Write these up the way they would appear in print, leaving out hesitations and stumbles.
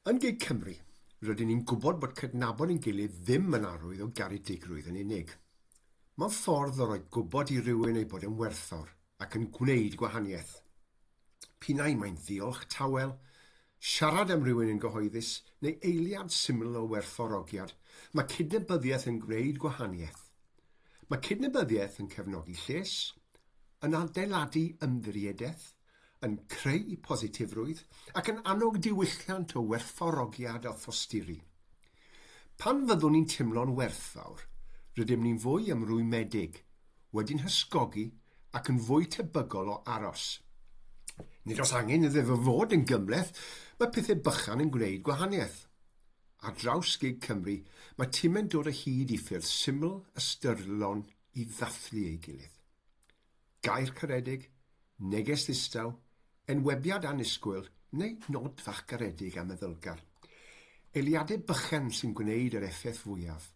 Yn gig Cymru, rydyn ni'n gwybod bod cydnabod ein gilydd ddim yn arwydd o garedigrwydd yn unig. Mae'n ffordd o roi gwybod i rywun ei bod yn werthfawr ac yn gwneud gwahaniaeth. P'un ai mae'n ddiolch tawel, siarad am rywun yn gyhoeddus, neu eiliad syml o werthfawrogiad, mae cydnabyddiaeth yn gwneud gwahaniaeth. Mae cydnabyddiaeth yn cefnogi lles, yn adeiladu ymddiriedaeth, yn creu positifrwydd ac yn annog diwylliant o werthfawrogiad a thosturi. Pan fyddwn ni'n teimlo'n werthfawr, rydym ni'n fwy ymrwymedig, wedi'n hysgogi ac yn fwy tebygol o aros. Nid oes angen iddo fe fod yn gymhleth, mae pethau bychan yn gwneud gwahaniaeth. Ar draws gig Cymru, mae timau'n dod o hyd i ffyrdd syml, ystyrlon i ddathlu ei gilydd. Gair caredig, neges ddistaw, enwebiad annisgwyl neu nod fach garedig a meddylgar. Eiliadau bychan sy'n gwneud yr effaith fwyaf.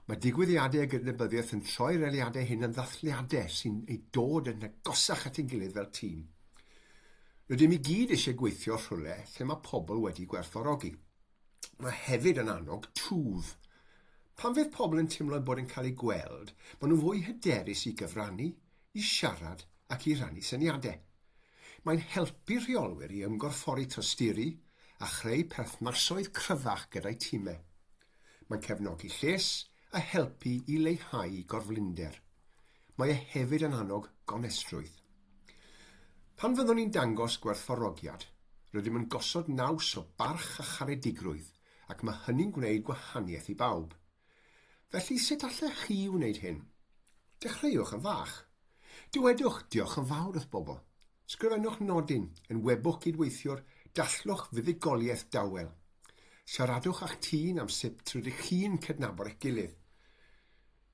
Mae digwyddiadau a gydnabyddiaeth yn troi'r eiliadau hyn yn ddathliadau sy'n eu dod yn agosach at ein gilydd fel tîm. Rydym i gyd eisiau gweithio rhywle lle mae pobl wedi gwerthfawrogi. Mae hefyd yn annog twf. Pan fydd pobl yn teimlo eu bod yn cael eu gweld, maen nhw'n fwy hyderus i gyfrannu, i siarad ac i rannu syniadau. Mae'n helpu rheolwyr i ymgorffori tosturi a chreu perthnasoedd cryfach gyda'u timau. Mae'n cefnogi lles a helpu i leihau gorflinder. Mae e hefyd yn annog gonestrwydd. Pan fyddwn ni'n dangos gwerthfawrogiad, rydym yn gosod naws o barch a charedigrwydd ac mae hynny'n gwneud gwahaniaeth i bawb. Felly, sut allech chi wneud hyn? Dechreuwch yn fach. Dywedwch 'diolch yn fawr' wrth bobl. Sgrifennwch nodyn, enwebwch gydweithiwr, dathlwch fuddugoliaeth dawel. Siaradwch â'ch tîm am sut rydych chi'n cydnabod eich gilydd.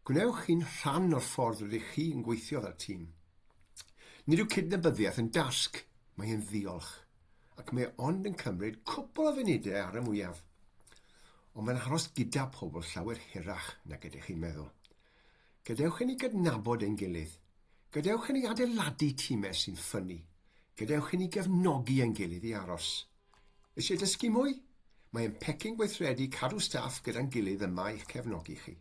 Gwnewch hi'n rhan o'r ffordd rydych chi'n gweithio fel tîm. Nid yw cydnabyddiaeth yn dasg, mae e'n ddiolch. Ac mae e ond yn cymryd cwpl o funudau ar y mwyaf. Ond mae'n aros gyda pobl llawer hirach nag ydych chi'n meddwl. Gadewch i ni gydnabod ein gilydd. Gadewch i ni adeiladu timau sy'n ffynnu. Gadewch i ni gefnogi ein gilydd i aros. Eisiau dysgu mwy? Mae ein pecyn gweithredu Cadw Staff gyda'n Gilydd yma i'ch cefnogi chi.